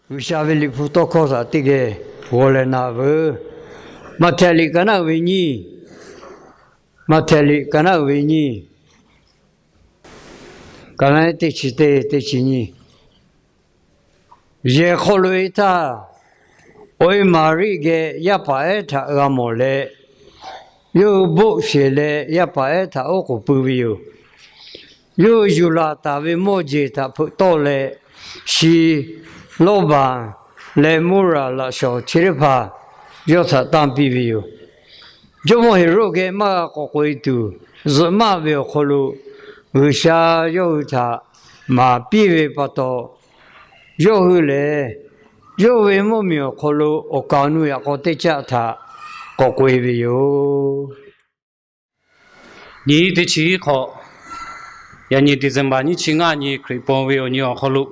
G'uiˬsha ve liꞈ hpu tawˇ hkawˇ htaꞈ teˇ geh g'aw leh na veuˬ. Maꞈhtehˍ liꞈ ka naˆ uiˍ ve nyiˇ, Maꞈhtehˍ liꞈ ka naˆ uiˍ ve nyiˇ, ka naˆ teˇ chi teˇ, teˇ chi nyiˇ. Yehˬ hk'aw loꞈ-e htaˇ, awˬ e Maˍriˆ geh yaˇ paˍ ehˉ htaꞈ g'a mawˬ leh, yawˇ hui boˆ sheˬ leh yaˇ paˍ ehˉ htaꞈ oˉ k'oˍ pui ve yoˬ. Yawˇ hui yuˬ laˬ taˍ ve mawˇ jeˬ htaꞈ hpeuꞈ tawˆ leh, shi, lawˇbaˬ, leh muˇraˬ laꞈ shawnˍ chi teˇ hpaˍ yawˇ htaꞈ tanˇ piˇ ve yoˬ. Jawˇmawˇ Heˍroˆ geh maˇ g'a k'awꞈ k'oꞈ-e tuˬ, zuhꞈ maˆ ve awˬ hk'aw lo G'uiˬsha yawˇ hui htaꞈ maˍ piˇ ve pa taw, yawˇ hui lehˬ yawˇ ve mvuhˇmiˬ awˬ hk'aw lo awˬ kaˍ awˬ nu yaꞈ k'aw teˇ caˆ htaꞈ k'awꞈ k'oꞈ-e ve yoˬ. Nyi teˇ chi hk'awꞈ, yaꞈ nyi December nyiˇ chi ngaˇ nyi Hkriꞈ paw ve awˬ nyi awˬ hk'aw lo,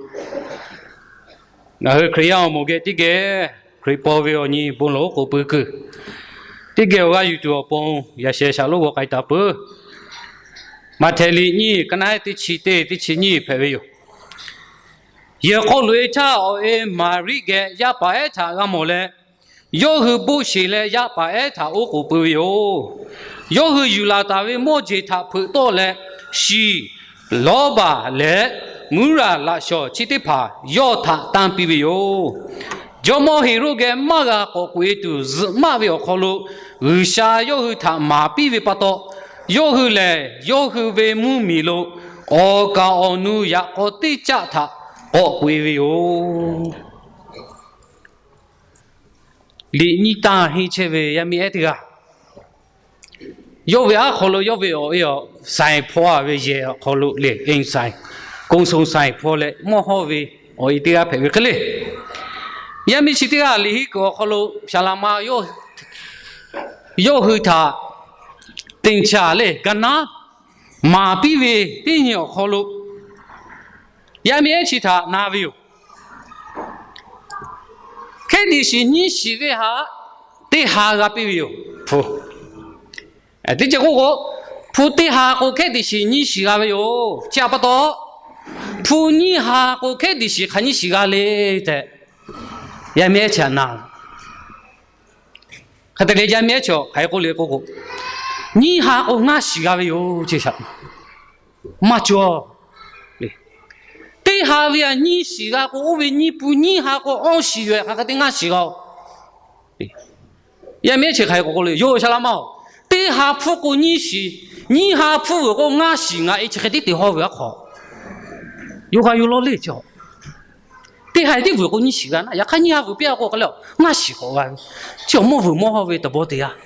ngaˬ hui Hkriꞈ yaˇ awˬ moˍ geh teˇ geh Hkriꞈ paw ve awˬ nyi bon lawˬ oˉ k'oˍ pui kuiˬ, teˇ geh awˬ g'aˇ yuˬ tuˬ awˬ pon yaꞈ sheh shaꞈ lonˉ g'aw k'ai taˍ peuˬ. Maꞈhtehˍ liꞈ nyiˇ, ka naˆ ehˉ teˇ chi teˇ, teˇ chi nyiˇ hpehꞈ ve yoˬ. Yehˬ hk'aw loꞈ-e htaˇ, awˬ e Maˍriˆ geh yaˇ paˍ ehˉ htaꞈ g'a mawˬ leh, yawˇ hui boˆ sheˬ leh yaˇ paˍ ehˉ htaꞈ oˉ k'oˍ pui ve yoˬ. Yawˇ hui yuˬ laˬ taˍ ve mawˇ jeˬ htaꞈ hpeuꞈ tawˆ leh, shi, lawˇbaˬ leh muˇraˬ laꞈ shawnˍ chi teˇ hpaˍ yawˇ htaꞈ tanˇ piˇ ve yoˬ. Jawˇmawˇ Heˍroˆ geh maˇ g'a k'awꞈ k'oꞈ-e tuˬ zuhꞈ maˆ ve awˬ hk'aw lo G'uiˬsha yawˇ hui htaꞈ maˍ piˇ ve pa taw, yawˇ hui lehˬ yawˇ hui ve mvuhˇmiˬ lo awˬ kaˍ awˬ nu yaꞈ k'aw teˇ caˆ htaꞈ k'awꞈ k'oꞈ-e ve yoˬ. Liꞈ nyiˇ tanˇ henˇ chehˇ ve yaˇ miˇ ehˉ teˇ g'aˇ, yawˇ ve aˉ hk'aw lo yawˇ ve awˬ e awˬ saiˍ hpaw-a ve yehˬ awˬ hk'aw lo le, e saiˍ, กงสุล saiˍ hpaw leh mawˇ hawˇ ve awˬ e teˇ g'aˇ hpehꞈ ve hk'e le. Yaˇ miˇ chi teˇ g'aˇ liꞈ henˇ kuiˬ awˬ hk'aw lo saˍ laꞈ ma yawˇ hui htaꞈ သင်္ချာ le, ga naˉ maˍ piˇ ve teˇ nyi awˬ hk'aw lo, yaˇ miˇ ehˉ chi htaꞈ na ve yoˬ. Hkehˉ tiꞈ shiˍ nyiˇ shiˍ ve htaꞈ teˇ ha g'a piˇ ve yoˬ. Hpu, teˇ ceuˬ k'oˆ k'o, hpu teˇ ha k'o hkehˉ tiꞈ shiˍ nyiˇ shiˍ g'a ve yoˬ. Chi htaꞈ pa taw, hpu nyiˇ ha k'o hkehˉ tiꞈ shiˍ hk'aˬ nyiˇ shiˍ g'a le tehꞈ, yaˇ miˇ ehˉ chi htaꞈ na. Hk'e te leh yaˇ miˇ ehˉ chi hk'aˬ hk'e k'oˆ le k'oˆ k'o, nyiˇ ha k'o ngaˇ shiˍ g'a ve yoˬ. Chi shaꞈ maˇ cawˬ. Teˇ ha ve htaꞈ nyiˇ shiˍ g'a k'o, oˇ ve nyiˇ hpu nyiˇ ha k'o awˇ shiˍ yoˬ, hk'aˬ hk'e te ngaˇ shiˍ g'a-oˬ. Yaˇ miˇ ehˉ chi hk'aˬ hk'e k'oˆ le, yoˬ, saˍ laꞈ ma-oˬ, teˇ ha hpfuhˇ k'o nyiˇ shiˍ, nyiˇ ha hpfuhˇ vuiˬ k'o ngaˇ shiˍ ngaˬ e chi hk'e tiˉ te hawˇ ve aˉ hk'aw, yoˬ, g'a yoˬ law le chi. Teˇ ha tiˉ vuiˬ k'o nyiˇ shiˍ g'a naˆ, yaꞈ hk'aˇ nyiˇ ha vuiˬ piˇ-a k'o k'ai leh ngaˇ shiˍ k'awꞈ g'a ve, chi awˬ mawˇ vuiˬ mawˇ hawˇ ve tawˇ bawˇ teˇ yanˇ.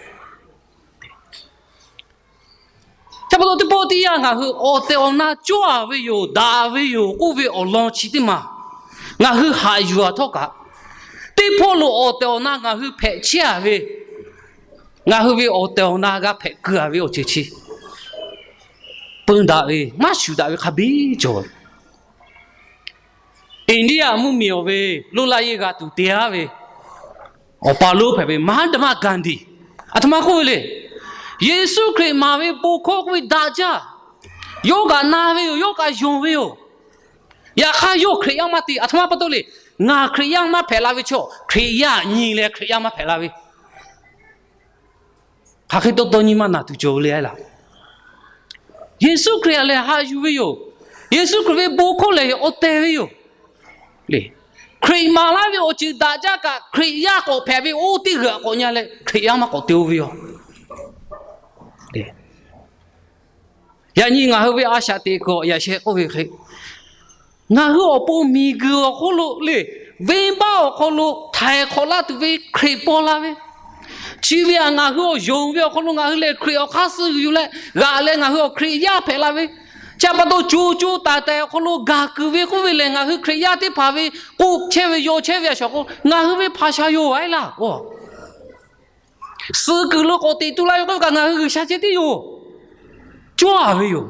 Chi pa taw teˇ pawˆ teˇ yanˇ ngaˬ hui awˬ tehˬ awˬ na cawˇ-a ve yoˬ, daꞈ ve yoˬ k'oˆ ve awˬ lawn chi teˇ maˬ ngaˬ hui haꞈ yuˬ-a htawˇ kaꞈ, teˇ hpawˇ lo awˬ tehˬ awˬ na ngaˬ hui hpehꞈ chehˇ-a ve, ngaˬ hui ve awˬ tehˬ awˬ na g'a hpehꞈ keu-a ve awˬ ceuˬ chi pun daꞈ ve, maˇ shuˍ daꞈ ve hk'a biˇ cawˬ. India mvuhˇmiˬ awˬ ve loˇ laˇ yeˇ g'a tuˬ te-a ve awˬ pa lonˉ hpehꞈ ve Mahatma Gandhi, aˬ htoꞈ ma k'oˆ ve le. Yeˍsuˆ Hkriꞈ maˍ ve bon hkawˇ k'oˆ ve daꞈ jaˇ. Yawˇ kaꞈ na ve yoˬ, yawˇ kaꞈ yonˍ ve yoˬ. Yaꞈ hk'aˇ yawˇ Hkriꞈ yaˇ maˇ te. Aˬ htoꞈ ma pa taw le. Ngaˬ Hkriꞈ yaˇ maˇ hpehꞈ la ve chaw, Hkriꞈ yaˇ nyi leh Hkriꞈ yaˇ maˇ hpehꞈ la ve hk'aˬ hk'e taw taw nyi ma naˬ tuˬ cawˬ le a laˇ. Yeˍsuˆ Hkriꞈ lehˬ haꞈ yuˬ ve yoˬ. Yeˍsuˆ Hkriꞈ ve bon hkawˇ lehˬ awˬ tehˬ ve yoˬ. Hkriꞈ maˍ laˇ ve awˬ ceuˬ daꞈ jaˇ kaꞈ, Hkriꞈ yaˇ k'awꞈ hpehꞈ ve oˇ teˇ g'aˇ k'awꞈ nyi leh Hkriꞈ yaˇ maˇ k'awꞈ te-o ve yoˬ. Yaꞈ nyi ngaˬ hui ve a shaꞈ teꞈ kuiˬ awˬ yaꞈ sheh k'oˆ ve hk'e, ngaˬ hui awˬ pon miˬguiˬ awˬ hk'oˆ lo le, venˇbaˆ awˬ hk'aw lo htaiˍ hk'awꞈ laˇ tuˬ ve Hkriꞈ paw la ve, chi ve htaꞈ ngaˬ hui awˬ yonˍ ve awˬ hk'aw lo ngaˬ hui lehˬ Hkriꞈ awˬ hk'aˇ suh yuˬ leh g'aꞈ leh ngaˬ hui awˬ Hkriꞈ yaˇ hpehꞈ la ve, chi pa taw co co taiˍ taiˍ awˬ hk'aw lo gaˬ kuiˬ ve k'oˆ ve lehˬ, ngaˬ hui Hkriꞈ yaˇ teˇ hpaˍ ve k'oˆ chehˇ ve yaw chehˇ ve a shaˍ k'o, ngaˬ hui ve hpaˍ shaˍ yoˬ a laˇ. Suh kuiˬ lo k'awꞈ teꞈ tu la ve k'oˆ ve kaꞈ ngaˬ hui G'uiˬsha ceh tiˉ yoˬ. Cawˇ-a ve yoˬ.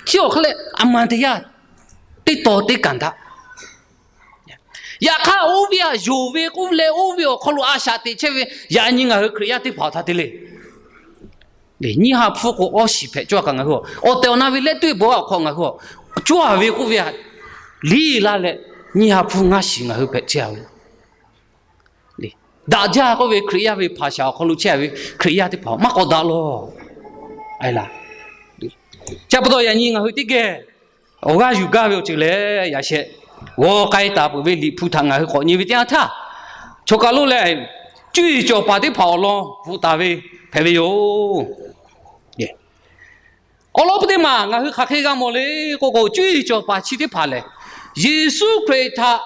Chi awˬ hk'e leh a ma teˇ yanˇ teˇ taw teˇ kanˬ daꞈ. Yaꞈ hk'aˇ oˇ ve htaꞈ yonˍ ve k'oˆ leh oˇ ve awˬ hk'aw lo a shaꞈ teꞈ chehˇ ve yaꞈ nyi ngaˬ hui Hkriꞈ yaˇ teˇ hpaˍ htaꞈ te le. Nyiˇ ha hpfuhˇ k'o awˇ shiˍ hpehꞈ cawˇ kaꞈ ngaˬ hui awˬ tehˬ awˬ na ve lehˆ tuˇ bon awˬ hk'aw ngaˬ hui cawˇ-a ve k'oˆ ve htaꞈ liˇ laˇ leh, nyiˇ ha hpfuhˇ ngaˇ shiˍ ngaˬ hui hpehꞈ chehˇ-a ve Daꞈ jaˇ k'oˆ ve Hkriꞈ yaˇ ve hpaˍ shaˍ awˬ hk'aw lo chehˇ ve Hkriꞈ yaˇ teˇ hpaˍ maˇ k'awꞈ daꞈ lawˬ. Chi pa taw yaꞈ nyi ngaˬ hui teˇ geh awˬ g'aˇ yuˬ gaˇ ve awˬ ceuˬ lehˬ, yaꞈ sheh g'aw k'ai taˍ peuˬ ve Liꞈ hpu htaꞈ ngaˬ hui k'awꞈ nyi ve teˇ yanˇ htaˇ, choˬ kaˬ lo lehˬ, cuˇ yiˍ cawˬ paˍ teˇ hpaˍ awˬ lawn bvuhꞈ taˍ ve hpehꞈ ve yoˬ. Awˬ lawn pui teˇ maˬ ngaˬ hui hk'aˬ hk'e g'a mawˬ le k'oˆ k'o, cuˇ yiˍ cawˬ paˍ chi teˇ hpaˍ lehˬ, Yeˍsuˆ Hkriꞈ htaꞈ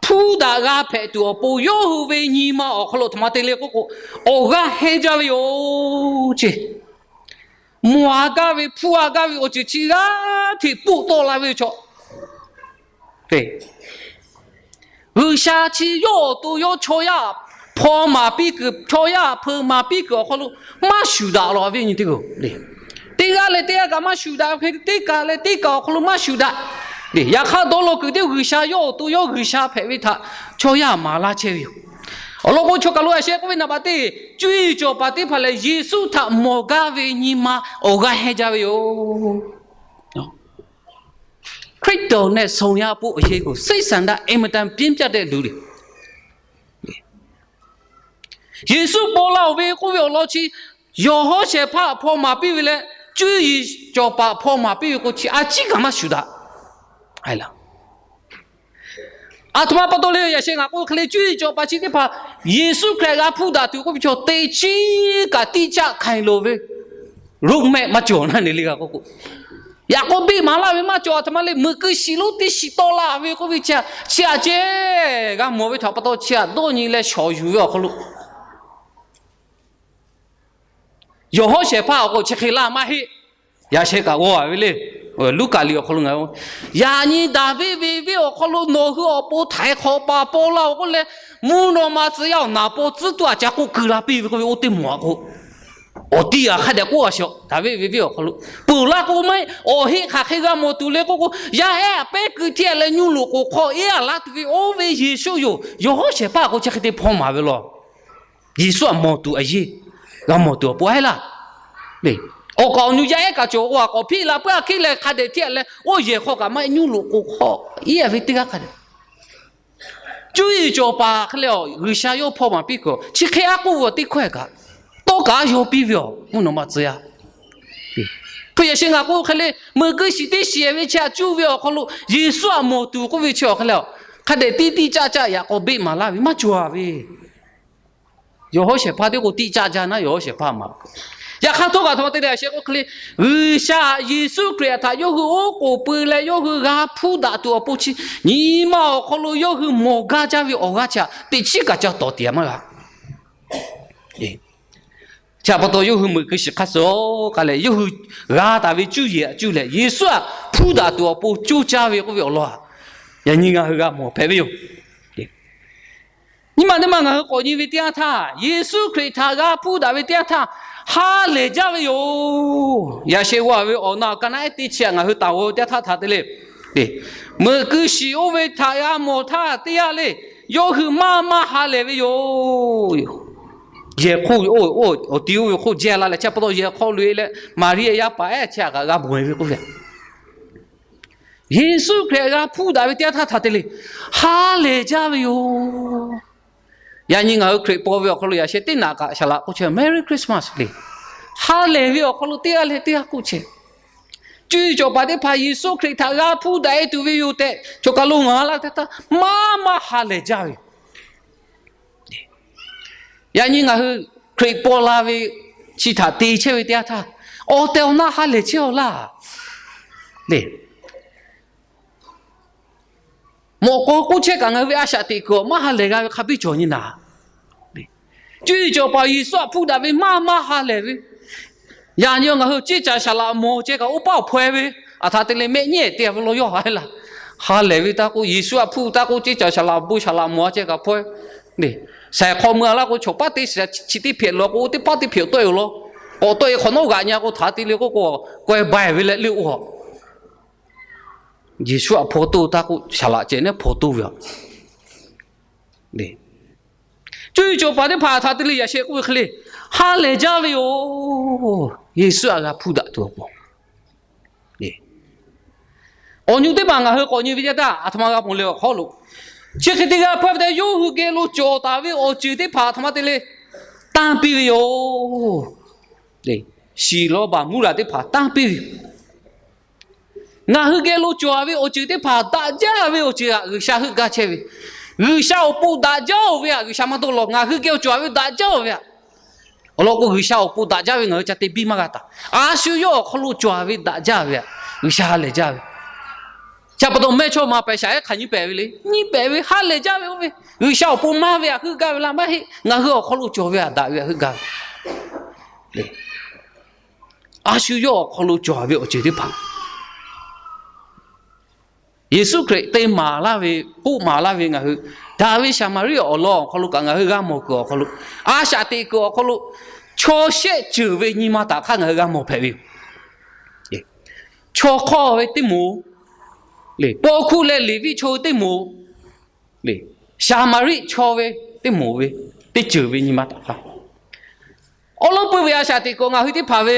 hpuˇ daꞈ g'a hpehꞈ tuˬ awˬ pon yawˇ hui ve nyi ma awˬ hk'aw lo htoꞈ ma te le k'oˆ k'o, awˬ g'aˇ hehnˇ jaˇ ve yoˬ ceˇ. Mawˬ a gaˇ ve, hpuˇ a gaˇ ve awˬ ceuˬ chi g'aˇ hteꞈ poˆ tawˆ la ve chaw G'uiˬsha chi yawˇ awˬ to yawˇ chaw yaˇ hpaw maˍ piˇ kuiˬ, chaw yaˇ hpeu maˍ piˇ kuiˬ awˬ hk'aw lo maˇ shuˍ daꞈ lawˬ ve nyi teˇ g'aˇ. Teˇ g'aˇ leh teˇ g'aˇ kaꞈ maˇ shuˍ daꞈ ve hk'e, teˇ kaˬ leh teˇ kaˬ awˬ hk'aw lo maˇ shuˍ daꞈ. Yaꞈ hk'aˇ dawˇ law kuiˬ teˇ G'uiˬsha yawˇ awˬ to yawˇ G'uiˬsha hpehꞈ ve htaꞈ chaw yaˇ maˍ laˇ chehˇ ve yoˬ. Awˬ lawn k'o, choˬ kaˬ lo a sheh k'oˆ ve naˍ baꞈ teˇ, cuˇ yiˍ cawˬ paˍ teˇ hpaˍ lehˬ, Yeˍsuˆ htaꞈ mawˬ gaˇ ve nyi ma awˬ g'aˇ hehnˇ jaˇ ve yoˬ. Hkriꞈ yaˇ ve hpaˍ shaˍ awˬ pon awˬ yehˬ k'o, စိတ်ဆန္ဒ အင်မတန် ပြင်းပြတဲ့လူတွေ. Yeˍsuˆ paw la-oˬ ve k'oˆ ve awˬ lawn chi, yawˬ hawˉ shehˍ hpaˇ hpaw maˍ piˇ ve leh, cuˇ yiˍ cawˬ paˍ hpaw maˍ piˇ ve k'o, chi a ciˉ kaꞈ maˇ shuˍ daꞈ. Aˬ htoꞈ ma pa taw le, yaꞈ sheh ngaˬ k'oˆ hk'e le, cuˇ yiˍ cawˬ paˍ chi teˇ hpaˍ Yeˍsuˆ Hkriꞈ g'a hpuˇ daꞈ tuˬ k'oˆ ve chaw teˇ chiˉ kaꞈ tiˇ caˆ hkanˍ loˍ ve, roadmap maˇ cawˬ naˇ ne le g'a k'oˆ k'o, yaꞈ k'aw beˆ maˍ laˇ ve maˇ cawˬ. Aˬ htoꞈ ma le, meuꞈ keu shiˍ lonˉ teˇ shiˍ tawˆ la ve k'oˆ ve chi, chi aꞈ ceh g'a mawˬ ve htaꞈ pa taw, chi aꞈ dawˇ nyi leh shawˍ yuˬ ve awˬ hk'aw lo, yawˬ hawˉ shehˍ hpaˇ awˬ k'o chi hk'e laˇ maˇ heˆ. Yaꞈ sheh kaꞈ g'aw a ve le. Luˉkaꞈ liꞈ awˬ hk'aw lo ngaˬ, yaꞈ nyi Daˍviˆ ve venˇ awˬ hk'aw lo nawˬ hui awˬ pon htaiˍ hk'awꞈ paˍ paw la-oˬ k'oˆ leh, mvuhˇ naw ma tcuh yaˇ awˬ naˍ paw tcuhˉ tuˬ aꞈ ca k'oˆ keu la piˇ ve k'oˆ ve, oˇ teˇ mawˬ a k'o, awˬ tiˇ aꞈ hk'a dehꞈ k'oˆ a shawˍ. Daˍviˆ ve venˇ awˬ hk'aw lo peuˬ laˇ k'o, maˇ heˆ, awˬ heˆ hk'aˬ hk'e g'a mawˬ tuˬ le k'oˆ k'o, yaˇ ehˉ aꞈ pehˉ keu hteˇ leh, nyuˇ loꞈ k'oˍ hk'aw eˉ aꞈ laˇ tuˬ ve oˇ ve Yeˍsuˆ yoˬ. Yawˬ hawˉ shehˍ hpaˇ k'o chi hk'e te hpaw maˍ ve law. Yeˍsuˆ aꞈ mawˬ tuˬ a yeˇ g'a mawˬ tuˬ awˬ pon a laˇ. Awˬ kaˍ awˬ nu yaˇ ehˉ kaꞈ cawˬ, oˇ a k'awꞈ hpiˆ la puiˉ a hkiˆ leh hk'a dehꞈ hteˇ leh, oˇ yehˬ hk'aw kaꞈ maˇ heˆ, nyuˇ loꞈ k'oˍ hk'aw iˉ a ve teˇ g'aˇ hk'a dehꞈ. Cuˇ yiˍ cawˬ paˍ hk'e le, G'uiˬsha yawˇ hpaw maˍ piˇ kuiˬ, chi hk'e aˉ k'oˆ ve awˬ teˇ hkawehˇ kaꞈ, tawˇ kaꞈ a yaw piˇ ve awˬ mvuhˇ naw ma tcuh yaˇ. Hpu yaꞈ sheh ngaˬ k'oˆ hk'e le, meuꞈ keu shiˍ teˇ shiˍ ve chi aꞈ cuˇ ve awˬ hk'aw lo, Yeˍsuˆ aꞈ mawˬ tuˬ k'oˆ ve chi awˬ hk'e le, hk'a dehꞈ tiˇ tiˇ caˆ caˆ yaꞈ k'aw beˆ maˍ laˇ ve maˇ cawˬ a ve. Yawˬ hawˉ shehˍ hpaˇ teˇ k'o tiˇ caˆ jaˇ naˉ, yawˬ hawˉ shehˍ hpaˇ maˍ. Yaꞈ hk'aˇ htawˇ kaꞈ htawˇ te leh a sheh k'oˆ hk'e le, G'uiˬsha Yeˍsuˆ Hkriꞈ htaꞈ yawˇ hui oˉ k'oˍ pui leh yawˇ hui g'a hpuˇ daꞈ tuˬ awˬ pon chi, nyi ma awˬ hk'aw lo yawˇ hui mawˬ gaˇ jaˇ ve awˬ g'aˇ chi aꞈ teꞈ chiˉ kaꞈ ca tawˍ tiꞈ a maˇ g'a. Chi aꞈ pa taw yawˇ hui meuꞈ keu shiˍ hk'a suh k'a leh, yawˇ hui g'a taˍ ve cuˇ yiˍ aꞈ cuˇ leh Yeˍsuˆ aꞈ hpuˇ daꞈ tuˬ awˬ pon coˇ caˇ ve k'oˆ ve awˬ lawn, yaꞈ nyi ngaˬ hui g'a mawˬ hpehꞈ ve yoˬ. Nyi ma teˇ ma ngaˬ hui k'awꞈ nyi ve teˇ yanˇ htaˇ, Yeˍsuˆ Hkriꞈ htaꞈ g'a hpuˇ daꞈ ve teˇ yanˇ htaˇ, ha lehˬ jaˇ ve yoˬ. Yaꞈ sheh g'aw ve awˬ na awˬ ka naˉ ehˉ teˇ chi aꞈ ngaˬ hui taˍ g'aw ve teˇ yanˇ htaˇ htaꞈ te le, meuꞈ keu shiˍ oˇ ve htaꞈ g'a mawˬ htaˇ teˇ yanˇ le, yawˇ hui maˇ maˇ ha lehˬ ve yoˬ. Yehˬ hk'oˆ awˬ ti oˇ ve hk'oˆ jehˇ la leh, chi pa taw yehˬ hk'aw loꞈ e leh Maˍriˆ yaˇ paˍ ehˉ chi aꞈ kaꞈ g'a bvuhˬ e ve k'oˆ ve, Yeˍsuˆ Hkriꞈ g'a hpuˇ daꞈ ve teˇ yanˇ htaˇ htaꞈ te le, ha lehˬ jaˇ ve yoˬ. Yaꞈ nyi ngaˬ hui Hkriꞈ paw ve awˬ hk'aw lo yaꞈ sheh teˇ naꞈ kaꞈ shaˍ laꞈ k'oˆ chehˇ Merry Christmas le. Ha lehˬ ve awˬ hk'aw lo teˇ g'aˇ leh teˇ g'aˇ k'oˆ chehˇ. Cuˇ yiˍ cawˬ paˍ teˇ hpaˍ Yeˍsuˆ Hkriꞈ htaꞈ g'a hpuˇ daꞈ e tuˬ ve yoˬ tehꞈ, choˬ kaˬ lo ngaˬ laˇ teˇ htaˇ maˇ maˇ ha lehˬ jaˇ ve yoˬ. Yaꞈ nyi ngaˬ hui Hkriꞈ paw la ve chi htaꞈ te chehˇ ve teˇ yanˇ htaˇ, awˬ tehˬ awˬ na ha lehˬ chehˇ aw laˇ le. Mawꞈ k'aw k'oˆ chehˇ kaꞈ ngaˬ hui ve a shaꞈ teꞈ kuiˬ awˬ maˇ ha lehˬ g'a ve hk'a biˇ cawˬ nyi naˍ. Cuˇ yiˍ cawˬ paˍ Yeˍsuˆ aꞈ hpuˇ daꞈ ve maˇ maˇ ha lehˬ ve. Yaꞈ nyi ngaˬ hui ceˇ caˬ shaˍ laꞈ mawˬ ceh kaꞈ oˇ paˆ awˬ hpaweh ve, aˬ htaꞈ te leh mehˆ nyi ehˬ te a ve law yawˇ ha laˇ. Ha lehˬ ve taˇ k'oˆ, Yeˍsuˆ aˬ hpuˇ taˇ k'oˆ, ceˇ caˬ shaˍ laꞈ bon shaˍ laꞈ mawˬ a ceh kaꞈ hpaweh. Saiˍ hk'aw mui a laˇ k'o, chaw paˉ teˇ chi teˇ hpehꞈ law k'o, teˇ paˉ teˇ hpehꞈ tawˆ e law. K'awꞈ tawˆ e hk'awꞈ nawˉ g'aꞈ nyi k'o, htaꞈ te le k'oˆ k'o, k'aweh bai ve leh le oˇ a. Yeˍsuˆ aꞈ hpaw toˇ taˇ k'oˆ, shaˍ laꞈ ceh neˉ hpaw toˇ ve a. Cuˇ yiˍ cawˬ paˍ teˇ hpaˍ htaꞈ te le yaꞈ sheh k'oˆ ve hk'e le, ha lehˬ jaˇ ve yoˬ. Yeˍsuˆ aꞈ g'a hpuˇ daꞈ tuˬ awˬ pon, awˬ nyi teˇ hpaˍ ngaˬ hui k'awꞈ nyi ve teˇ htaˇ, aˬ htoꞈ ma g'a ponˬ le awˬ hk'aw lo, Chi hk'e te g'a hpuˇ ve tehꞈ, yawˇ hui geh lo cawˬ taˍ ve awˬ ceuˬ teˇ hpaˍ a htoꞈ ma te le, tanˇ piˇ ve yoˬ. Shiˍ law baˬ mvuhˇ laˬ teˇ hpaˍ tanˇ piˇ ve yoˬ. Ngaˬ hui geh lo cawˬ ve awˬ ceuˬ teˇ hpaˍ daꞈ jaˇ ve awˬ ceuˬ htaꞈ G'uiˬsha heuˆ gaˇ chehˇ ve, G'uiˬsha awˬ pon daꞈ jaˇ-oˬ ve htaꞈ G'uiˬsha maˇ dawˇ law. Ngaˬ hui geh lo cawˬ ve daꞈ jaˇ-oˬ ve htaꞈ awˬ lawn k'o, G'uiˬsha awˬ pon daꞈ jaˇ ve ngaˬ hui ca te biˇ maˇ g'a taˍ. A shu yawˇ awˬ hk'aw lo cawˬ ve daꞈ jaˇ ve htaꞈ G'uiˬsha ha lehˬ jaˇ ve. Chi pa taw mehˇchawˇma pehˬ shaˍ ehˉ hk'aˬ nyi pehˍ ve le. Nyi pehˍ ve ha lehˬ jaˇ ve oˇ ve, G'uiˬsha awˬ pon maˇ ve htaꞈ heuˆ gaˇ ve laˇ maˇ heˆ. Ngaˬ hui awˬ hk'aw lo cawˬ ve htaꞈ daꞈ ve htaꞈ heuˆ gaˇ ve. A shu yawˇ awˬ hk'aw lo cawˬ ve awˬ ceuˬ teˇ hpaˍ Yeˍsuˆ Hkriꞈ te maˍ laˇ ve, k'oˆ maˍ laˇ ve ngaˬ hui, daꞈ ve Saˍmaˍriˆ awˬ lawn awˬ hk'aw lo kaꞈ ngaˬ hui g'a mawˬ kuiˬ awˬ hk'aw lo, a shaꞈ teꞈ kuiˬ awˬ hk'aw lo, chaw shehˆ ceuˬ ve nyi ma htaꞈ hk'aˇ ngaˬ hui g'a mawˬ hpehꞈ ve yoˬ. Chaw hk'awˇ ve teˇ moˍ, paw hkuˇ leh Leˍviˆ chaw hui teˇ moˍ, Saˍmaˍriˆ chaw ve teˇ moˍ ve, teˇ ceuˬ ve nyi ma htaꞈ hk'aˇ, awˉ lawˉ puiˉ ve a shaꞈ teꞈ kuiˬ ngaˬ hui teˇ hpaˍ ve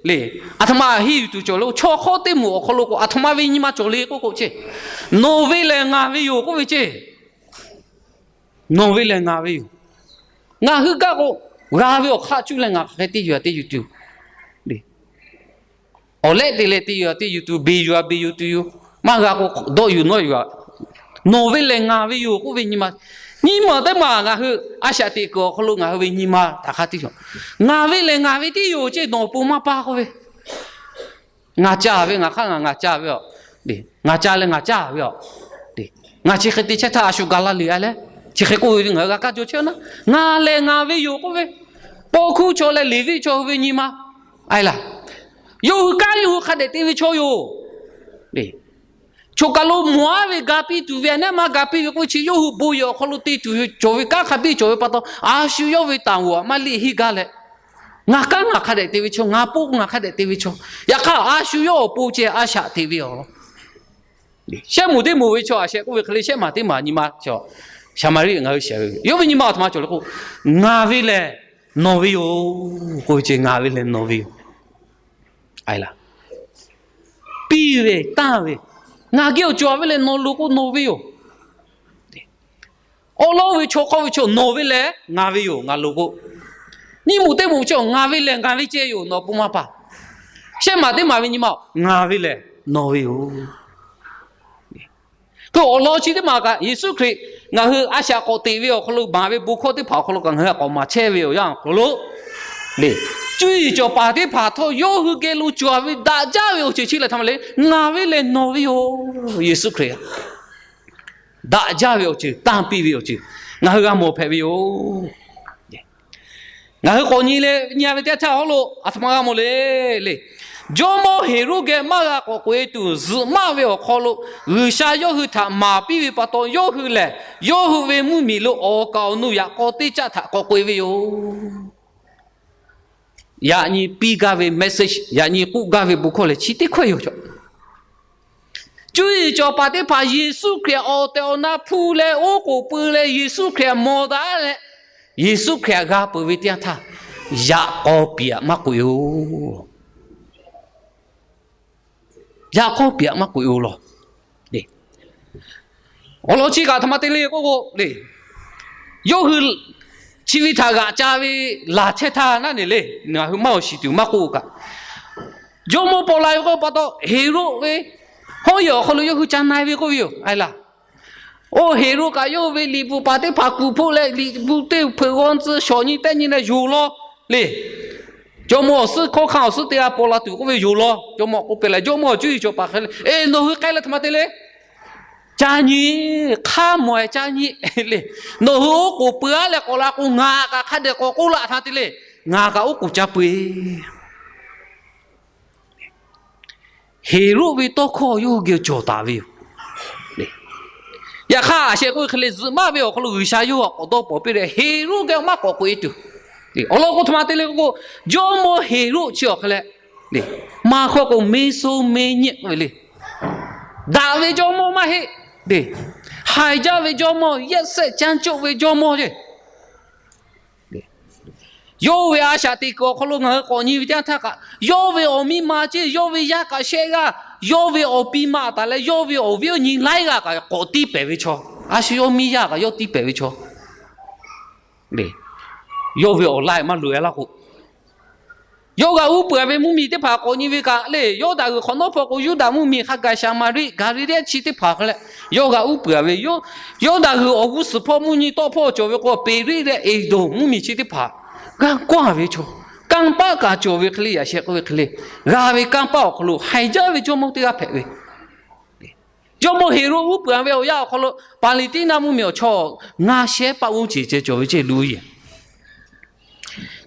le, a htoꞈ ma henˇ yuˬ tuˬ cawˬ lo, chaw hk'awˇ teˇ moˍ awˬ hk'aw lo k'o, a htoꞈ ma ve nyi ma cawˬ le k'oˆ k'o ceˇ, nawˬ ve lehˬ ngaˬ ve yoˬ k'oˆ ve ceˇ. Nawˬ ve lehˬ ngaˬ ve yoˬ. Ngaˬ hui kaꞈ k'o, g'a ve awˬ hk'aˆ cuˇ leh ngaˬ hk'aˬ hk'e te yuˬ a te yuˬ tuˬ yoˬ. Awˬ lehˆ te leh te yuˬ a te yuˬ tuˬ, beˬ yuˬ a beˬ yuˬ tuˬ yoˬ. Maˇ g'a k'o, dawˆ yuˬ nawˇ yuˬ a. Nawˬ ve lehˬ ngaˬ ve yoˬ k'oˆ ve nyi ma, nyi ma teˇ maˬ ngaˬ hui a shaꞈ teꞈ kuiˬ awˬ hk'aw lo ngaˬ hui ve nyi ma htaꞈ hk'aˇ tiˉ yoˬ. Ngaˬ ve lehˬ ngaˬ ve tiˉ yoˬ ceˇ, nawˬ awˬ pon maˇ paˇ k'oˆ ve, ngaˬ ca ve ngaˬ hk'aˇ ngaˬ, ngaˬ ca ve a, ngaˬ ca leh ngaˬ ca ve a, ngaˬ chi hk'e te chehˇ htaˇ a shu ga laˇ le a leh, chi hk'e k'oˆ ve ngaˬ hui g'a kaˇ jaw chehˇ naˉ, ngaˬ lehˬ ngaˬ ve yoˬ k'oˆ ve, paw hkuˇ chaw leh Leˍviˆ chaw hui ve nyi ma, a laˬ, yawˇ hui kanˉ yawˇ hui hk'a dehꞈ te ve chaw yoˬ. Choˬ kaˬ lo mawˬ aˉ ve ga piˇ tuˬ ve a neˉ maˇ ga piˇ ve k'oˆ ve chi yawˇ hui bon yehˬ awˬ hk'aw lo te tuˬ ve cawˬ ve kanˉ hk'a biˇ cawˬ ve pa taw, a shu yawˇ ve taˍ g'oˍ aꞈ maˇ liˇ henˇ gaˇ leh, ngaˬ kanˉ ngaˬ hk'a dehꞈ te ve chaw, ngaˬ paw ngaˬ hk'a dehꞈ te ve chaw, yaꞈ hk'aˇ a shu yawˇ awˬ pon ceh a shaꞈ teꞈ ve a. Shehˆ moˍ teˇ moˍ ve chaw a shehˍ k'oˆ ve hk'e le, shehˆ maˬ teˇ maˬ nyi ma chaw, Saˍmaˍriˆ ngaˬ hui shehˍ ve yoˬ. Yawˇ ve nyi ma a htoꞈ ma cawˬ le k'o, ngaˬ ve lehˬ nawˬ ve yoˬ k'oˆ ve ceh, ngaˬ ve lehˬ nawˬ ve yoˬ. Piˇ ve tanˇ ve, ngaˬ geh awˬ cawˬ ve lehˬ nawˬ loˍ k'o nawˬ ve yoˬ. Awˉ lawˉ ve chaw hk'awˇ ve chaw nawˬ ve lehˬ ngaˬ ve yoˬ, ngaˬ loˍ k'o. Nyiˇ moˍ teˇ moˍ ve chaw ngaˬ ve lehˬ ngaˬ ve ceh yoˬ, nawˬ pon maˇ paˇ. Shehˆ maˬ teˇ maˬ ve nyi ma ngaˬ ve lehˬ nawˬ ve yoˬ. Hk'e awˬ lawn chi teˇ maˬ kaꞈ Yeˍsuˆ Hkriꞈ ngaˬ hui a shaꞈ k'awꞈ teꞈ ve awˬ hk'aw lo maˍ ve bon hkawˇ teˇ hpaˍ awˬ hk'aw lo kaꞈ ngaˬ hui k'awꞈ maˍ chehˇ ve awˬ yanˇ awˬ hk'aw lo le, cuˇ yiˍ cawˬ paˍ teˇ hpaˍ htawˇ yawˇ hui geh lo cawˬ ve daꞈ jaˇ ve awˬ ceuˬ chi lehˬ htaꞈ ma le, ngaˬ ve lehˬ nawˬ ve yoˬ. Yeˍsuˆ Hkriꞈ daꞈ jaˇ ve awˬ ceuˬ, tanˇ piˇ ve awˬ ceuˬ ngaˬ hui g'a mawˬ hpehꞈ ve yoˬ. Ngaˬ hui k'awꞈ nyi leh nyi a ve teˇ yanˇ htaˇ awˬ hk'aw lo a htoꞈ ma g'a mawˬ le le, jawˇmawˇ Heˍroˆ geh maˇ g'a k'awꞈ k'oꞈ-e tuˬ, zuhꞈ maˆ ve awˬ hk'aw lo G'uiˬsha yawˇ hui htaꞈ maˍ piˇ ve pa taw, yawˇ hui lehˬ yawˇ hui ve mvuhˇmiˬ lo awˬ kaˍ awˬ nu yaꞈ k'aw teˇ caˆ htaꞈ k'awꞈ k'oꞈ-e ve yoˬ. Yaꞈ nyi piˇ gaˇ ve message, yaꞈ nyi k'oˆ gaˇ ve bon hkawˇ lehˬ chi teˇ hkawehˇ yoˬ. Cuˇ yiˍ cawˬ paˍ teˇ hpaˍ Yeˍsuˆ Hkriꞈ awˬ tehˬ awˬ na hpu leh oˉ k'oˍ pui leh Yeˍsuˆ Hkriꞈ mawˬ daꞈ leh, Yeˍsuˆ Hkriꞈ g'a peuˬ ve teˇ yanˇ htaˇ, yaꞈ k'aw piˍ aꞈ maˇ k'oꞈ-e oˬ. Yaꞈ k'aw piˍ aꞈ maˇ k'oꞈ-e oˬ law. Awˬ lawn chi kaꞈ a htoꞈ ma te le k'oˆ k'o le, yawˇ hui chi ve htaꞈ g'aꞈ ca ve laˬ chehˇ htaˇ naˉ ne le, ngaˬ hui maˇ awˬ shiˍ tuˬ maˇ k'oˆ kaꞈ, jawˇmawˇ paw la ve k'oˆ pa taw Heˍroˆ ve hawˉ yehˬ awˬ hk'aw lo yawˇ hui ca na-e ve k'oˆ ve yoˬ. A laˬ, oˇ Heˍroˆ kaꞈ yawˇ hui ve liꞈ bvuhꞈ paˍ teˇ hpaˍ kuˬ hpoˆ leh liꞈ bvuhꞈ teˇ hpeuꞈ g'aw tcuh shawˍ nyi tehˆ nyi leh yonˍ law le. Jawˇmawˇ awˬ suhˉ hkawˇ hkanˇ awˬ suhˉ te g'a paw la tuˬ k'oˆ ve yonˍ law. Jawˇmawˇ k'oˆ piˇ leh, jawˇmawˇ cuˇ yiˍ cawˬ paˍ hk'e le, eˬ, nawˬ hui k'ai leh a htoꞈ ma te le, ca nyi, hk'aˇ mawˬ-e ca nyi le. Nawˬ hui oˉ k'oˍ pui-a leh k'awꞈ la k'o, ngaˬ kaꞈ hk'a dehꞈ k'awꞈ k'oˆ laꞈ htaˇ te le, ngaˬ kaꞈ oˉ k'oˍ ca pui. Heˍroˆ ve tawˇ hkawˇ yawˇ hui geh cawˬ taˍ ve yoˬ. Yaꞈ hk'aˇ a sheh k'oˆ ve hk'e le, zuhꞈ maˆ ve awˬ hk'aw lo G'uiˬsha yawˇ hui k'awꞈ dawˇ pawˍ piˇ leh Heˍroˆ geh maˇ k'awꞈ k'oꞈ-e tuˬ, awˬ lawn k'o a htoꞈ ma te le k'oˆ k'o, jawˇmawˇ Heˍroˆ chi awˬ hk'e leh, maˇ hkawˇ k'o, meˇ soˇ meˇ nyiˆ k'oˆ ve le. Daꞈ ve jawˇmawˇ maˇ heˆ. Haiˬ jaˇ ve jawˇmawˇ, yehˆ sehˆ canˇ coˆ ve jawˇmawˇ ceˇ. Yawˇ ve a shaꞈ teꞈ kuiˬ awˬ hk'aw lo ngaˬ hui k'awꞈ nyi ve teˇ yanˇ htaˇ kaꞈ, yawˇ ve awˬ miˇ ma ceˇ, yawˇ ve yaˇ kaꞈ shehˆ g'aˇ, yawˇ ve awˬ piˇ ma taˍ leh yawˇ ve awˬ viˉ awˬ nyi laiˉ g'aˇ kaꞈ k'awꞈ tiˉ pehˍ ve chaw A shu yawˇ miˇ yaˇ kaꞈ yawˇ tiˇ pehˍ ve chaw, yawˇ ve awˬ laiˉ maˇ loꞈ e laˇ k'o, yawˇ g'a uˉ peunˍ ve mvuhˇmiˬ teˇ hpaˍ k'awꞈ nyi ve kaꞈ le, Yawˇdanˍ g'uiˬ hk'awꞈ nawˉ hpawˇ k'o, Yuˇdaꞈ mvuhˇmiˬ hk'a gaˬ Saˍmaˍriˆ, Gaˍliˍlehˇ chi teˇ hpaˍ hk'a leh, yawˇ g'a uˉ peunˍ ve yoˬ. Yawˇdanˍ g'uiˬ awˬ g'uˇ suhˍ hpawˇ mvuhˇ nyi tawˆ hpawˇ cawˬ ve k'o, Peˍriˆ leh Eˍdonˍ mvuhˇmiˬ chi teˇ hpaˍ g'aˇ kawˆ ve chaw, kanˇ paˆ kaꞈ cawˬ ve hk'e le, yaꞈ sheh k'oˆ ve hk'e le, g'a ve kanˇ paˆ awˬ hk'aw lo haiˬ jaˇ ve jawˇmawˇ teˇ g'aˇ hpehꞈ ve. Jawˇmawˇ Heˍroˆ uˉ peunˍ ve awˬ yanˇ awˬ hk'aw lo Paˍliˍtiˉnaˆ mvuhˇmiˬ awˬ chaw ngaˇ shehˉ paˆ g'uˇ ceˬ ceh cawˬ ve ceˇ, lu yeˬ.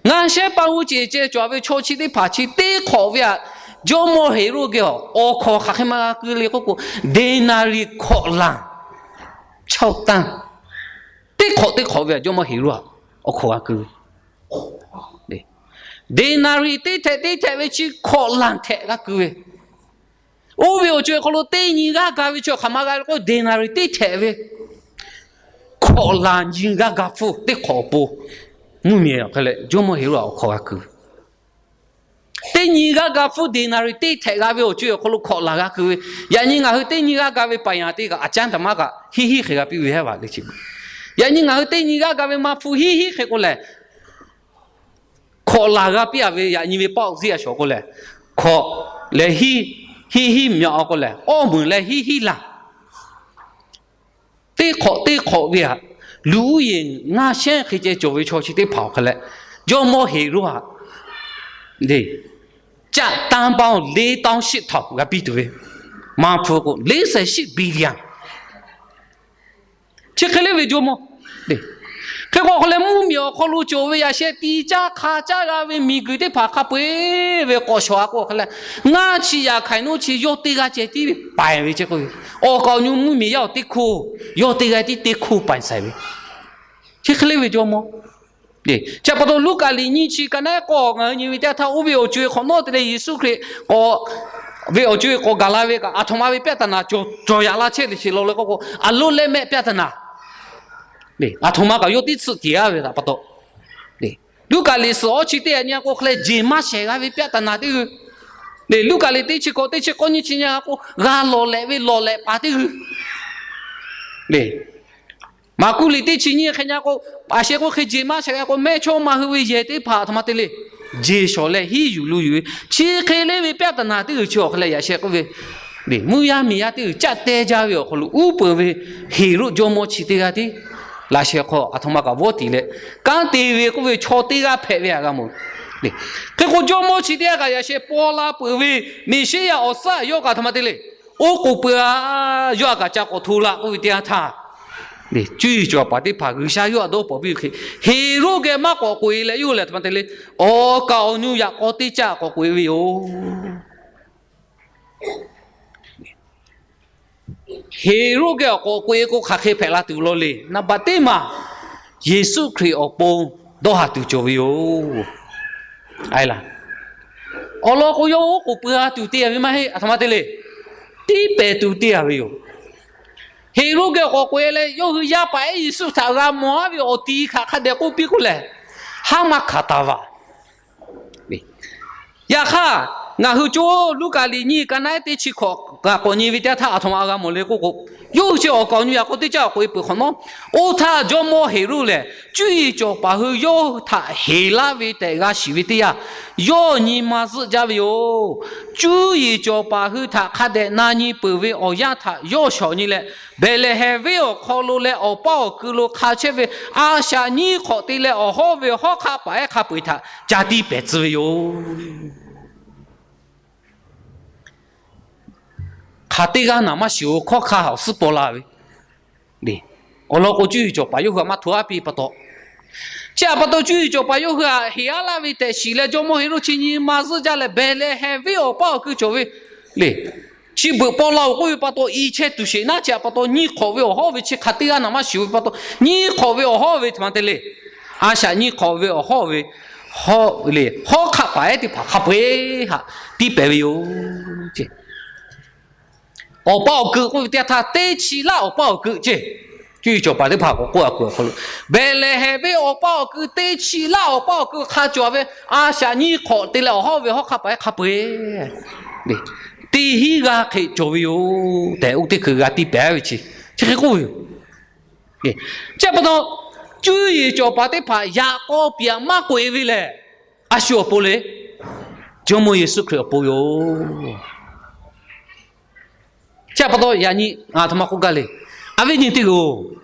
Ngaˇ shehˉ paˆ g'uˇ ceˬ ceh cawˬ ve chaw chi teˇ hpaˍ chi teˇ hk'awꞈ ve aꞈ, jawˇmawˇ Heˍroˆ geh awˬ hkawˍ hk'aˬ hk'e maˇ g'a keu le k'oˆ k'o, deˍnaˍriˍ hkawꞈ laˬ, chaw tanˇ, teˇ hk'awꞈ teˇ hk'awꞈ ve aꞈ jawˇmawˇ Heˍroˆ aꞈ awˬ hkawˍ g'a keu ve. Deˍnaˍriˍ teˇ htehꞈ teˇ htehꞈ ve chi hkawꞈ laˬ htehꞈ g'a keu ve. Oˇ ve awˬ co-e hk'aw lo teˇ nyi g'aˇ ga ve chi awˬ hk'aˬ ma g'a ve k'o, deˍnaˍriˍ teˇ htehꞈ ve hkawꞈ laˬ nyi g'aˇ ga hpfuhˇ teˇ hk'awꞈ awˬ pon, mvuhˇmiˬ hk'e leh jawˇmawˇ Heˍroˆ aꞈ awˬ hkawˍ g'a keu. Teˇ nyi g'aˇ ga hpfuhˇ deˍnaˍriˍ teˇ htehꞈ g'a ve awˬ co-e awˬ hk'aw lo hkawꞈ laˬ g'a keu ve. Yaꞈ nyi ngaˬ hui teˇ nyi g'aˇ ga ve paˍ yaˍ teˇ kaꞈ aˬ caˉ taˍ maˇ kaꞈ hiˉ hiˉ hk'e g'a piˇ ve heˉ vaˬ le chi. Yaꞈ nyi ngaˬ hui teˇ nyi g'aˇ ga ve maˇ hpfuhˇ hiˉ hiˉ hk'e k'o lehˬ, hkawꞈ laˬ g'a piˇ a ve yaꞈ nyi ve paˆ awˬ ziˇ a shawˍ k'o lehˬ, hkawꞈ leh hiˉ, hiˉ hiˉ myaꞈ a k'o lehˬ, awˇ meunˍ leh hiˉ hiˉ laˬ. Teˇ hk'awꞈ teˇ hk'awꞈ ve aꞈ, luˬ uˉ yeˬ ngaˇ shehˉ hk'e ceh cawˬ ve chaw chi teˇ hpaˍ awˬ hk'a leh, jawˇmawˇ Heˍroˆ aꞈ caˆ tanˇ paˇ le taw shiˆ htaꞈ g'a piˇ tuˬ ve, maˇ hpfuhˇ k'o le shehˍ shiˆ biˍ liꞈ a chi hk'e le ve jawˇmawˇ. Hk'e k'o hk'e leh mvuhˇmiˬ awˬ hk'aw lo cawˬ ve yaꞈ sheh ti caˇ hk'a caˇ g'a ve miˬguiˬ teˇ hpaˍ hk'a peu-eˬ ve k'awꞈ shawˍ a k'o hk'e leh, ngaˇ chi yaꞈ hk'aiˍ nawˉ chi yawˇ teˇ g'aˇ ceh tiˉ ve paiˍ ve ceh k'oˆ ve, awˬ kaˍ awˬ nyi mvuhˇmiˬ yaˇ awˬ teˇ hkoˇ, yawˇ teˇ g'aˇ tiˉ teˇ hkoˇ paiˍ saiˍ ve, chi hk'e le ve jawˇmawˇ. Chi pa taw Luˉkaꞈ liꞈ nyiˇ chi ka naˉ k'awˇ ngaˬ hui nyi ve teˇ yanˇ htaˇ, oˇ ve awˬ co-e hk'awꞈ nawˉ te leh Yeˍsuˆ Hkriꞈ k'awꞈ ve awˬ co-e k'awꞈ gaˬ la ve kaꞈ, aˬ htoꞈ ma ve ပြဿနာ cawˬ yaꞈ la chehˇ le sheˍ law le k'oˆ k'o, aˬ loˇ leh mehˆ ပြဿနာ aˬ htoꞈ ma kaꞈ yawˇ teˇ tsuhꞈ tiˍ a ve htaꞈ pa taw, Luˉkaꞈ liꞈ suhˍ awˇ chi teˇ yanˇ nyi a k'o hk'e leh jeˬ maˇ shehˍ g'a ve ပြဿနာ teˇ g'uiˬ, Luˉkaꞈ liꞈ teˇ chi k'awꞈ teˇ chi k'awˇ nyiˇ chi nyi a k'o g'a lawˬ lehꞈ ve lawˬ lehꞈ paˍ teˇ g'uiˬ, Maˍkuˆ liꞈ teˇ chi nyiˇ hk'e nyi a k'o, a sheh k'oˆ hk'e jeˬ maˇ shehˍ g'a k'o, mehˇchawˇma hui ve yehˬ teˇ hpaˍ aˬ htoꞈ ma te le, jeˬ shawˍ leh hiˉ yuˬ lo yuˬ ve, chi hk'e le ve ပြဿနာ teˇ g'uiˬ chi awˬ hk'e leh yaꞈ sheh k'oˆ ve, mvuhˇ yaˇ miˬ yaˇ teˇ g'uiˬ caˆ teh jaˇ ve awˬ hk'aw lo uˉ peunˍ ve Heˍroˆ jawˇmawˇ chi teˇ g'aˇ tiˉ laꞈ sheh hk'aw aˬ htoꞈ ma kaꞈ vawˇ tiˍ leh, kanˉ te ve k'oˆ ve chaw teˇ g'aˇ hpehꞈ ve aꞈ g'a mawˬ. Hk'e k'o jawˇmawˇ chi teˇ g'aˇ kaꞈ yaꞈ sheh paw la peuˬ ve Meˍsiˉyaꞈ awˬ suhˉ yawˇ kaꞈ aˬ htoꞈ ma te le, oˇ k'oˍ pui a, yawˇ a kaꞈ ca k'awꞈ hto la k'oˆ ve teˇ yanˇ htaˇ, cuˇ yiˍ cawˬ paˍ teˇ hpaˍ G'uiˬsha yawˇ htaꞈ dawˇ pawnˍ piˇ ve hk'e, Heˍroˆ geh maˇ k'awꞈ k'oꞈ e leh yawˇ hui lehˬ aˬ htoꞈ ma te le, awˬ kaˍ awˬ nu yaꞈ k'aw teˇ caˆ k'awꞈ k'oꞈ e ve yoˬ. Heˍroˆ geh awˬ k'awꞈ k'oꞈ e k'o hk'aˬ hk'e hpehꞈ la tuˬ law le. Naˍ baꞈ teˇ maˬ Yeˍsuˆ Hkriꞈ awˬ pon dawˇ haˍ tuˬ cawˬ ve yoˬ. Awˬ lawn k'o, yawˇ oˉ k'oˍ pui a tuˬ te a ve maˇ heˆ, aˬ htoꞈ ma te le, tiˉ pehˍ tuˬ te a ve yoˬ. Heˍroˆ geh awˬ k'awꞈ k'oꞈ e leh, yawˇ hui yaˇ paˍ ehˉ Yeˍsuˆ htaꞈ g'a mawˬ a ve awˬ ti htaꞈ hk'a dehꞈ k'oˆ piˇ k'oˆ lehˬ, haˉ maˇ hkanˍ taˍ vaˬ. Yaꞈ hk'aˇ, ngaˬ hui co Luˉkaꞈ liꞈ nyiˇ ka naˉ teˇ chi hkawꞈ kaꞈ k'awꞈ nyi ve teˇ yanˇ htaˇ aˬ htoꞈ ma g'a mawˬ le k'oˆ k'o, yawˇ hui chi awˬ kaˍ awˬ nu yaꞈ k'aw teˇ caˆ awˬ k'oꞈ e peuˬ hk'awꞈ nawˉ, oˇ htaˇ jawˇmawˇ Heˍroˆ lehˬ, cuˇ yiˍ cawˬ paˍ hui yawˇ hui htaꞈ heˍ laˇ ve tehꞈ g'a shiˍ ve teˇ yanˇ, yawˇ nyi ma zuhˆ jaˇ ve yoˬ. Cuˇ yiˍ cawˬ paˍ hui htaꞈ hk'a dehꞈ na nyi peuˬ ve awˬ yanˇ htaꞈ yawˇ shawˍ nyi leh, Behˍlehˍhehnˍ venˇ awˬ hk'aw lo leh awˬ paˇ awˬ kui lo hk'a chehˇ ve a shaꞈ nyiˇ hk'awꞈ te leh awˬ hawˉ ve hawˉ hk'aˆ paˍ ehˉ hk'a peu-eˬ htaꞈ ca tiˇ pehˍ tcuh ve yoˬ. Hk'aˬ teˇ g'aˇ naˍ maˇ shiˍ-oˬ, hkawˉ hkanˇ awˬ suhˉ paw la ve. Awˬ lawn k'o, cuˇ yiˍ cawˬ paˍ yawˇ hui htaꞈ maˇ hto aˉ piˇ pa taw, chi htaꞈ pa taw cuˇ yiˍ cawˬ paˍ yawˇ hui htaꞈ heˍ aˉ laˇ ve tehꞈ shiˍ leh, jawˇmawˇ Heˍroˆ chi nyi ma zuhˆ jaˇ leh, Behˍlehˍhehnˍ venˇ awˬ paˇ awˬ kui cawˬ ve le, chi beuꞈ paw la-oˬ k'oˆ ve pa taw i chehˇ tuˬ sheˍ naˉ, chi htaꞈ pa taw nyiˇ hk'awꞈ ve awˬ hawˉ ve chi hk'aˬ teˇ g'aˇ naˍ maˇ shiˍ-oˬ ve pa taw, nyiˇ hk'awꞈ ve awˬ hawˉ ve htaꞈ ma te le, a shaꞈ nyiˇ hk'awꞈ ve awˬ hawˉ ve, hawˉ hk'aˆ paˍ ehˉ teˇ hpaˍ hk'a peu-eˬ htaꞈ tiˇ pehˍ ve yoˬ. Awˬ paˇ awˬ kui k'oˆ ve teˇ yanˇ htaˇ, teˇ chi laˇ awˬ paˇ awˬ kui ceˇ. Cuˇ yiˍ cawˬ paˍ teˇ hpaˍ k'awꞈ k'oˆ a kuiˬ awˬ hk'aw lo, Behˍlehˍhehnˍ venˇ awˬ paˇ awˬ kui teˇ chi laˇ awˬ paˇ awˬ kui hk'a cawˬ ve a shaꞈ nyiˇ hk'awꞈ te leh awˬ hawˉ ve hawˉ hk'aˆ paˍ ehˉ hk'a peu-eˬ teˇ hinˉ g'aˇ hk'e cawˬ ve yoˬ tehꞈ, oˇ teˇ hkui g'a tiˇ pehˍ ve chi, chi hk'e k'oˆ ve yoˬ. Chi pa taw, cuˇ yiˍ cawˬ paˍ teˇ hpaˍ yaꞈ k'aw piˍ aꞈ maˇ k'oꞈ-e ve lehˬ, a shu awˬ pon le, Jawˇmawˇ Yeˍsuˆ Hkriꞈ awˬ pon yoˬ. Chi pa taw yaꞈ nyi ngaˬ aˬ htoꞈ ma k'oˆ gaˇ le. A viˉ nyi teˇ g'aˇ-oˬ,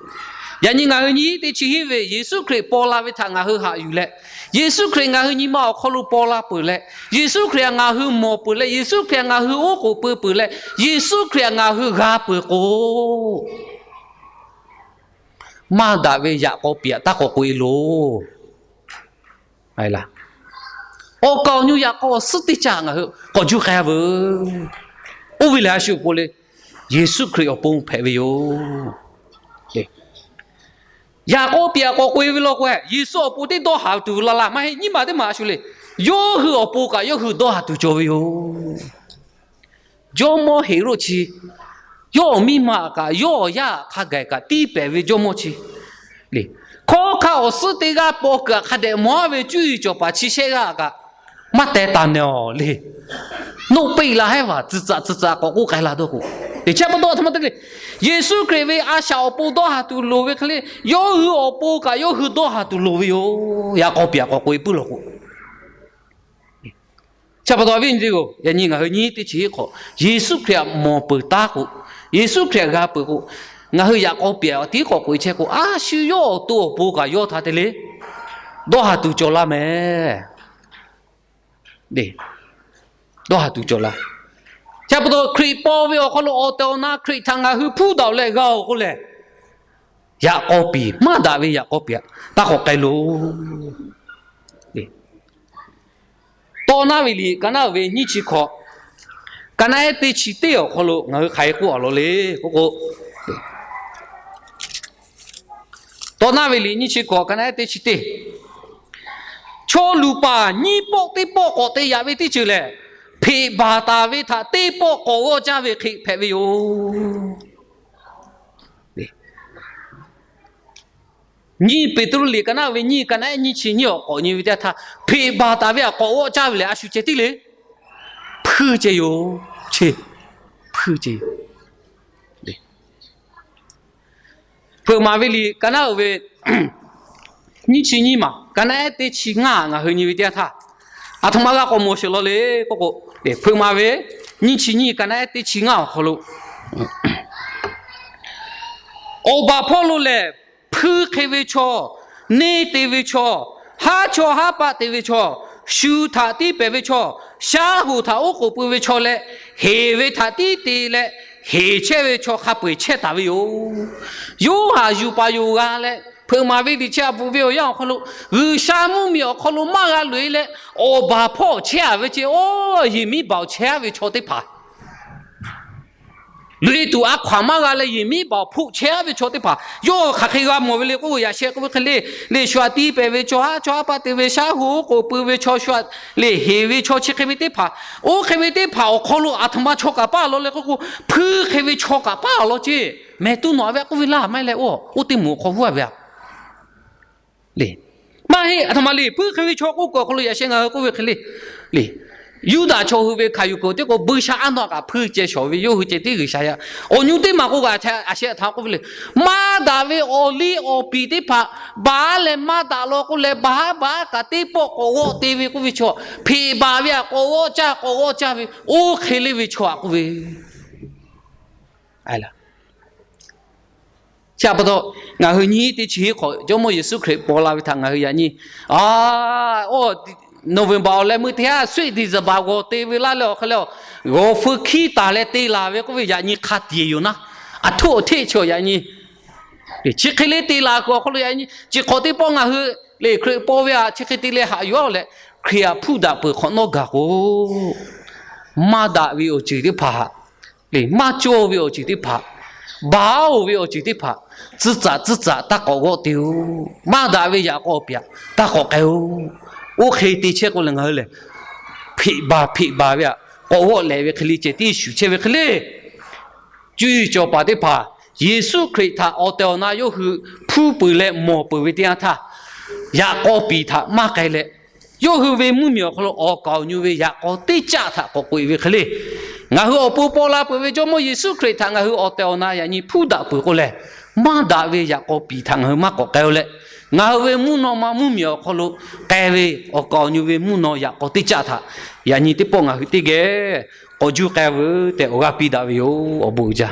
yaꞈ nyi ngaˬ hui nyiˇ teˇ chi hiˉ ve Yeˍsuˆ Hkriꞈ paw la ve htaꞈ ngaˬ hui haꞈ yuˬ leh, Yeˍsuˆ Hkriꞈ ngaˬ hui nyi ma awˬ hk'aw lo paw la peuˬ leh, Yeˍsuˆ Hkriꞈ htaꞈ ngaˬ hui mawˬ peuˬ leh, Yeˍsuˆ Hkriꞈ htaꞈ ngaˬ hui oˉ k'oˍ pui peuˬ leh, Yeˍsuˆ Hkriꞈ htaꞈ ngaˬ hui g'a peuˬ k'o, maˇ daꞈ ve yaꞈ k'aw piˍ aꞈ taˇ k'awꞈ k'oꞈ-e loˬ. Awˬ kaˍ awˬ nyi yaꞈ k'aw awˬ suhˉ teˇ caˇ ngaˬ hui k'awꞈ juˇ k'ai-a veuˬ. Oˇ ve lehˬ a shu awˬ pon le, Yeˍsuˆ Hkriꞈ awˬ pon hpehꞈ ve yoˬ. Yaꞈ k'aw piˍ aꞈ k'awꞈ k'oꞈ-e ve law k'o, Yeˍsuˆ awˬ pon teˇ dawˇ haˍ tuˬ la laˇ maˇ heˆ. Nyiˇ maˬ teˇ maˬ a shu le, yawˇ hui awˬ pon kaꞈ yawˇ hui dawˇ haˍ tuˬ cawˬ ve yoˬ. Jawˇmawˇ Heˍroˆ chi, yawˇ awˬ miˇ ma kaꞈ yawˇ awˬ yaˇ hk'a gaˬ kaꞈ tiˇ pehˍ ve jawˇmawˇ chi le, hkawˉ hkanˇ awˬ suhˉ teˇ g'aˇ paw kuiˬ aꞈ hk'a dehꞈ mawˬ-a ve cuˇ yiˍ cawˬ paˍ chi shehˆ g'aˇ kaꞈ maˇ teh taˍ nehˬ-aˬ le. Noˆ peˆ la hehˉ vaˬ tcuh tcaꞈ tcuh tcaꞈ k'awꞈ k'oˆ k'ai la dawˇ k'o, teˇ chi pa taw a htoꞈ ma te le, Yeˍsuˆ Hkriꞈ ve a shaꞈ awˬ pon dawˇ haˍ tuˬ loˍ ve hk'e le, yawˇ hui awˬ pon kaꞈ yawˇ hui dawˇ haˍ tuˬ loˍ ve yoˬ. Yaꞈ k'aw piˍ aꞈ k'awꞈ k'oꞈ-e puiˉ law k'o, chi pa taw a viˉ nyi teˇ g'aˇ-oˬ, yaꞈ nyi ngaˬ hui nyiˇ teˇ chi hiˆ hk'awꞈ Yeˍsuˆ Hkriꞈ htaꞈ mawˬ peuˬ taˉ k'o, Yeˍsuˆ Hkriꞈ htaꞈ g'a peuˬ k'o, ngaˬ hui yaꞈ k'aw piˍ aꞈ tiˉ k'awꞈ k'oꞈ-e chehˇ k'o, a shu yawˇ awˬ to awˬ pon kaꞈ yawˇ htaꞈ te le, dawˇ haˍ tuˬ cawˬ laˇ mehˍ. Dawˇ haˍ tuˬ cawˬ laˇ. Chi pa taw Hkriꞈ paw ve awˬ hk'aw lo awˬ tehˬ awˬ na Hkriꞈ htaꞈ ngaˬ hui hpuˇ daꞈ leh g'a-oˬ k'oˆ lehˬ, yaꞈ k'aw piˍ, maˇ daꞈ ve yaꞈ k'aw piˍ aꞈ taˇ k'awꞈ k'ai loˬ. Tawˇ naˉ ve liꞈ ka naˉ uiˍ ve nyiˇ chi hkawꞈ, ka naˉ ehˉ teˇ chi teˇ awˬ hk'aw lo ngaˬ hui hk'aˬ hk'e k'oˆ a law le k'oˆ k'o, Tawˇ naˉ ve liꞈ nyiˇ chi hkawꞈ ka naˉ ehˉ teˇ chi teˇ, chaw luˬ paˍ nyiˇ pawˆ teˇ pawˆ k'awꞈ te yaꞈ ve teˇ ceuˬ lehˬ, hpeꞈ baˬ taˍ ve htaꞈ teˇ pawˆ k'awꞈ g'awˆ caˇ ve hk'e hpehꞈ ve yoˬ. Nyiˇ Peˍtruˆ liꞈ ka naˉ uiˍ ve nyiˇ ka naˉ ehˉ nyiˇ chi nyiˇ awˬ k'awꞈ nyi ve teˇ htaˇ, hpeꞈ baˬ taˍ ve htaꞈ k'awꞈ g'awˆ caˇ ve lehˬ a shu ceh tiˉ le, hpuiˇ ceh yoˬ. Hpuiˇ ceh yoˬ. Hpeuꞈ maˍ ve liꞈ ka naˉ uiˍ ve nyiˇ chi nyiˇ maˬ ka naˉ ehˉ teˇ chi ngaˇ ngaˬ hui nyi ve teˇ yanˇ htaˇ, aˬ htoꞈ ma g'a k'awꞈ mawˬ sheˍ law le k'oˆ k'o, hpeuꞈ maˍ ve nyiˇ chi nyiˇ ka naˉ ehˉ teˇ chi ngaˇ awˬ hk'aw lo, awˬ baˬ hpawˇ lo lehˬ, hpuiˇ hk'e ve chaw, neˇ te ve chaw, haˉ chawˇ haˉ paˆ te ve chaw, shu htaꞈ tiˉ pehˍ ve chaw, shaˉ hoꞈ htaꞈ oˉ k'oˍ pui ve chaw leh, heˍ ve htaꞈ tiˉ te leh heˍ chehˇ ve chaw hk'a peu-eˬ chehˇ taˍ ve yoˬ. Yoˇhanˬ yuˬ paˍ yoˬ g'a leh hpeuꞈ maˍ ve liꞈ chi aꞈ bvuhꞈ ve awˬ yanˇ awˬ hk'aw lo, G'uiˬsha mvuhˇmiˬ awˬ hk'aw lo maˇ g'a loꞈ-e leh, awˬ baˬ hpawˇ chehˇ-a ve ceh, oˇ yehˬ miˉ baˬ awˬ chehˇ-a ve chaw teˇ hpaˍ, loꞈ-e tuˬ a hkaw-anˬ maˇ g'a leh yehˬ miˉ baˬ awˬ hpawˇ chehˇ-a ve chaw teˇ hpaˍ yawˇ hk'aˬ hk'e g'a mawˬ ve le k'oˆ ve, yaꞈ sheh k'oˆ ve hk'e le, le shu htaꞈ tiˉ pehˍ ve chaw, haˉ chawˇ haˉ paˆ te ve, shaˉ hoꞈ oˉ k'oˍ pui ve chaw, shu htaꞈ le heˍ ve chaw chi hk'e ve teˇ hpaˍ, oˇ hk'e ve teˇ hpaˍ awˬ hk'aw lo aˬ htoꞈ ma chaw kaꞈ paˇ law le k'oˆ k'o, hpuiˇ hk'e ve chaw kaꞈ paˇ law ceˇ. Mehˬ tuˇ nawˬ a ve k'oˆ ve laˇ maˇ heˆ leh, oˇ oˇ teˇ moˍ awˬ hk'aw g'uˇ-a ve a le, maˇ heˆ. Aˬ htoꞈ ma le, hpuiˇ hk'e ve chaw k'oˆ kuiˬ awˬ hk'aw lo yaꞈ sheh ngaˬ hui k'oˆ ve hk'e le, le, Yuˇdaꞈ chaw hui ve hkanˍ yuˬ kuiˬ teˇ k'o buiˇshaˆaˉnaˆ kaꞈ hpuiˇ ceh shawˍ ve, yawˇ hui ceh tiˉ G'uiˬsha yaˇ. Awˬ nyu teˇ maˬ k'o kaꞈ a sheh htaꞈ k'oˆ ve le, maˇ daꞈ ve awˬ liˇ awˬ piˍ teˇ hpaˍ baˬ leh maˇ daꞈ law k'oˆ leh, baˬ baˬ kaꞈ teˇ pawˆ k'awꞈ g'awˆ te ve k'oˆ ve chaw, hpeꞈ baˬ ve htaꞈ k'awꞈ g'awˆ caˇ k'awꞈ g'awˆ caˇ ve, oˇ hk'e le ve chaw htaꞈ k'oˆ ve. Chi pa taw, ngaˬ hui nyiˇ teˇ chi hiˆ hk'awꞈ Jawˇmawˇ Yeˍsuˆ Hkriꞈ paw la ve htaꞈ ngaˬ hui yaꞈ nyi, a, oˇ, November awˬ leh meuˇ teˇ haˉ sweet December g'awˬ te ve laˇ leh awˬ hk'e le, g'awˬ feu hkiˉ taˍ leh te laˬ ve k'oˆ ve yaꞈ nyi hk'a tiꞈ yeˬ yoˬ naˉ, aˬ htoꞈ awˬ hteˆ chi yaꞈ nyi. Chi hk'e le te laˬ kuiˬ awˬ hk'aw lo yaꞈ nyi, chi hk'awꞈ teˇ pawˆ ngaˬ hui le Hkriꞈ paw ve htaꞈ chi hk'e te leh haꞈ yuˬ-a leh, Hkriꞈ htaꞈ hpuˇ daꞈ peuˬ hk'awꞈ nawˉ gaˬ k'o, maˇ daꞈ ve awˬ ceuˬ teˇ hpaˍ htaꞈ le, maˇ cawˇ ve awˬ ceuˬ teˇ hpaˍ, baˬ-oˬ ve awˬ ceuˬ teˇ hpaˍ, tcuh tcaꞈ tcuh tcaꞈ taˇ k'awꞈ g'awˆ te-oˬ. Maˇ daꞈ ve yaꞈ k'aw piˍ htaꞈ taˇ k'awꞈ k'ai-oˬ. Oˇ hk'e te chehˇ k'o leh ngaˬ hui lehˬ, hpeꞈ baˬ hpeꞈ baˬ ve htaꞈ k'awꞈ g'awˆ lehꞈ ve hk'e le ceh tiˉ shuˍ chehˇ ve hk'e le, cuˇ yiˍ cawˬ paˍ teˇ hpaˍ Yeˍsuˆ Hkriꞈ htaꞈ awˬ tehˬ awˬ na yawˇ hui hpuˇ peuˬ leh mawˬ peuˬ ve teˇ yanˇ htaˇ, yaꞈ k'aw piˍ htaꞈ maˇ k'ai leh, yawˇ hui ve mvuhˇmiˬ awˬ hk'aw lo awˬ kaˍ awˬ nyu ve yaꞈ k'aw teˇ caˆ htaꞈ k'awꞈ k'oꞈ-e ve hk'e le, Ngaˬ hui awˬ pon paw la peuˬ ve Jawˇmawˇ Yeˍsuˆ Hkriꞈ htaꞈ ngaˬ hui awˬ tehˬ awˬ na yaꞈ nyi hpuˇ daꞈ peuˬ k'o lehˬ, maˇ daꞈ ve yaꞈ k'aw piˍ htaꞈ ngaˬ hui maˇ k'awꞈ k'ai-o leh, ngaˬ hui ve mvuhˇ naw ma mvuhˇmiˬ awˬ hk'aw lo k'ai ve awˬ kaˍ awˬ nyi ve mvuhˇ naw yaꞈ k'aw teˇ caˆ htaꞈ yaꞈ nyi teˇ pawˆ ngaˬ hui teˇ geh k'awꞈ juˇ k'ai veuˬ tehꞈ awˬ g'aˇ piˇ daꞈ ve yoˬ. Awˬ bon uiˍ jaˇ.